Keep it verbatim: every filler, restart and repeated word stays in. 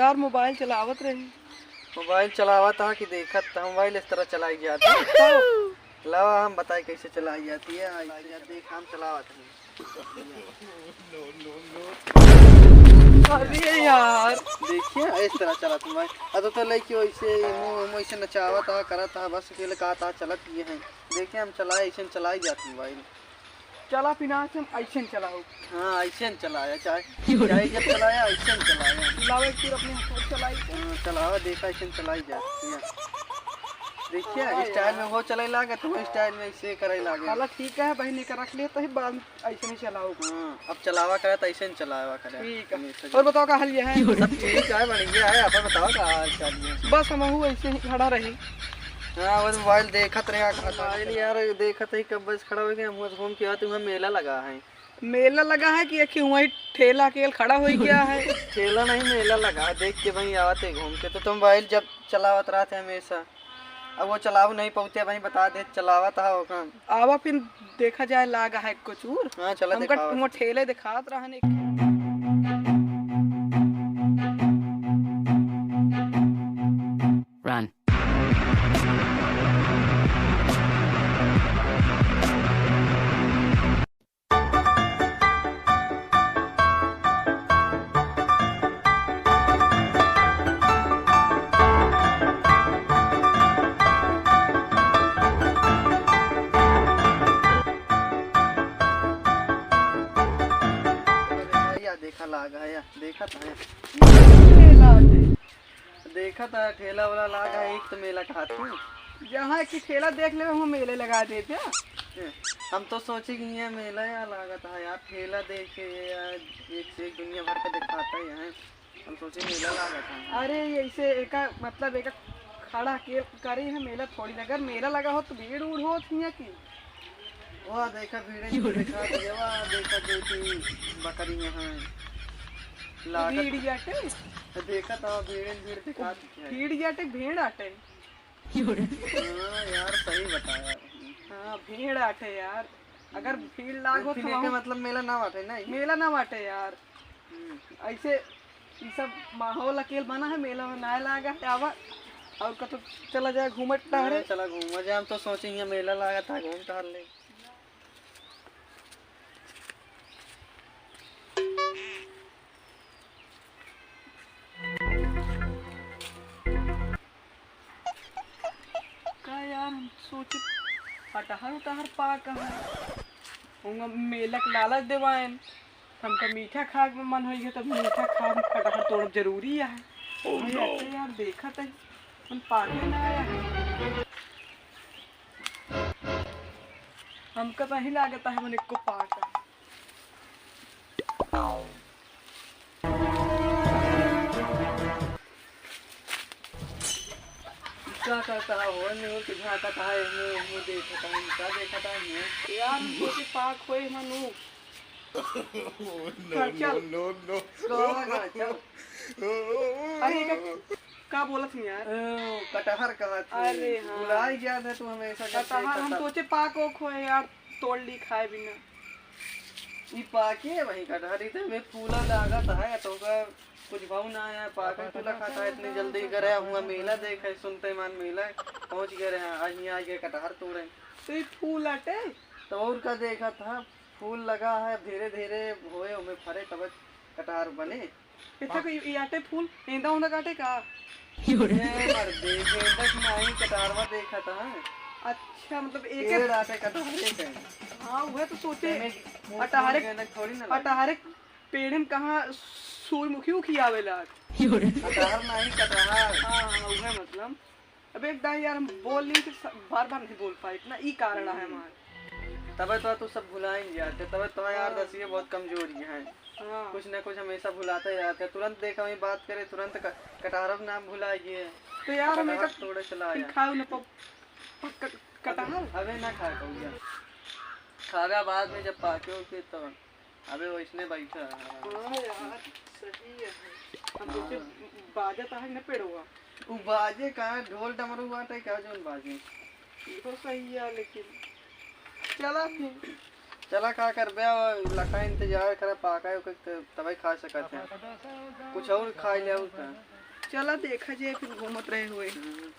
यार, मोबाइल चलावत रही। मोबाल चलावत हा कि देखत हा, मोबाइल इस तरह चलाई जात है। लावा हम बताई कैसे चलाई जाती है। ऐसे देख, हम चलावत हैं। अरे यार। देखिए, इस तरह चलत मोबाइल। अब तो लइके वैसे मुंह, मुंह ऐसे नचावत हा, करत हा, बस अकेले कहत हा, चलत ये है। देखिए, हम चलाए, ऐसे चलाई जात मोबाइल। चला पिना से हम ऐसे न चलाओ। हाँ, ऐसे न चलाया, चाहे, चाहे जब चलाया, ऐसे न चलाया। लाओ एक तीर अपने हाथ से चलाई के। हाँ, चलाओ, देखा, ऐसे न चलाई जा। या। देखिए, हाँ स्टाइल यार। में वो चलाई लागे, तो वो स्टाइल में ऐसे करे लागे। चला ठीक है, बहिनी का रख लिया, तो ही बाद में ऐसे नहीं चलाओ। हाँ, अब चलावा करे, तो ऐसे न चलावा करे। ठीक है। हमेशा और बताओ, का हाल ये है? सब ठीक है, बढ़िया है। आप बताओ, का हाल चाल है? बस हम हूँ ऐसे ही खड़ा रही। हाँ, वो मोबाइल देखत रहा, खड़ा मोबाइल यार देखत ही, कब बस खड़ा हो गया, हम घूम के आते, वहाँ मेला लगा है। मेला लगा है कि एक ही वहीं ठेला अकेल खड़ा हो गया है? ठेला नहीं, मेला लगा है, देख के वहीं आवत है घूम के। तो तुम मोबाइल जब चलावत रहते हमेशा, अब वो चलाव नहीं पाते, वहीं बता दे, चलावत है ओका। आवा फिर देखा जाए, लागा है कुछ और। हाँ, चला हमका दिखावा। वहाँ ठेले दिखात रहने। Run। या देखा लाग है, या देखा था, या। ये लाग है। देखा था, ठेला वाला लाग है, एक तो मेला का हाथी। जहाँ की ठेला देख ले, वहाँ मेले लगा देते हैं। ए, हम तो सोचे कि ये मेला या लागत है यार, ठेला देखे यार, एक से एक दुनिया भर का दिखाता है यहाँ। हम सोचे मेला लागत है। अरे, ऐसे एका, मतलब, एका खड़ा के करे है मेला थोड़ी लगा। अगर मेला लगा हो तो भीड़ उड़ होत हियाँ की। वाह, देखा भीड़ क्यों रे? देखा दिया, वाह, देखा दो तीन बकरी यहाँ लागत। भीड़ याटे? देखा था, भीड़, भीड़ दिखा दिया। भीड़ याटे, भेड़ आटे। क्यों रे? हाँ यार, सही बताया। हाँ, भेड़ आटे यार। अगर भीड़ लाग हो फिर तो एके वहाँ मतलब मेला ना बाटे, नहीं? मेला ना बाटे यार। हम्म। ऐसे ई सब माहौल अकेल बना है, मेला में ना लागा है, आवा और कतो चला जाए घूमत टहरे। हाँ, चला घूमा जाए, हम तो सोचे हियाँ मेला लागा था, घूम टहर ले। का यार, हम सोचे कटहर उटहर पाक है, उनका मेलक लालच देवाएन, हमका मीठा खाए के मन होई है, तब मीठा खाए में कटहर तोड़ब जरूरी है। Oh, अरे no। तो यार, देखत है, हम पाके ना आया है। हमका तो ही लागत है, मन एको पाक है। का करता है, हो नहीं हो तो झांकता है, मुंह, मुंह देखता है, का देखता है, मुंह? यार, मुझे पाक होए मनु। No, चल, चल। No, no, no। गावा का, चल। अरे, का, का बोलत हूँ यार? ओ, कटहर कहत हूँ। अरे, हाँ। भुलाई जात है तू हमेशा, जब कटहर, हम देखता। सोचे पाक ओक होए यार, तोड़ ली खाए बिना। ई पाके वही कटहर, ई तो में फूला लागत है, तो का कुछ भाव ना आया, पाके फूला खाता है इतनी जल्दी। करे हुआ मेला देखे, सुनते मान मेला पहुँच गए रहे, आज यहाँ आके कटहर तोड़े। तो ई फूल आटे? तो और का देखा था, फूल लगा है, धीरे धीरे होए, उमे फरे, तब कटहर बने। इतना कोई ई आटे फूल, एंदा उंदा काटे का? ए मर्दे, गेंदा की नाई कटहरवा देखा था। अच्छा, मतलब एक पेड़ आटे कटहरे के। हाँ, वह तो सोचे, एमे फूल, अटहरे, फूल गेंदा थोड़ी ना लगे। अटहरे पेड़ में कहाँ सूर्यमुखी उखी आवेला? कटहर नाई, कटहर। हाँ, हाँ, वह मतलब। अब एक दाई यार, हम बोल ली कि स-, बार बार नहीं बोल पाए, इतना ई कारण है हमारे। तबे तो तू सब भुलाएंगे यार, तबे तो यार हाँ। दसिए बहुत कमजोरी है। हाँ। कुछ ना कुछ हमेशा भुलाते रहते हैं। तुरंत देखा वही बात करे, तुरंत क-, कटहर का नाम भुला गए। तो यार, हम कटहर एक तोड़े चला फिर आया। खाओ ना प-, प-, क-, कटहर? अबे, अबे ना खा कहूँगा। खागा बाद में जब पाके हो के तो। अबे वैसने बैठा है। हाँ यार, सही है। हम सोचे हाँ। बाजत है ना पेड़वा। उ बाजे का, ढोल डमरू बाटे का जौन बाजे? इहो सही है, लेकिन चला फिर। चला का करबे, अब लखा इंतजार करा, पाका है, ओके त-, तबे खा सकत है। कुछ और खा ले और का? चला देखा जाए, फिर घूमत रहे हुए। हम्म।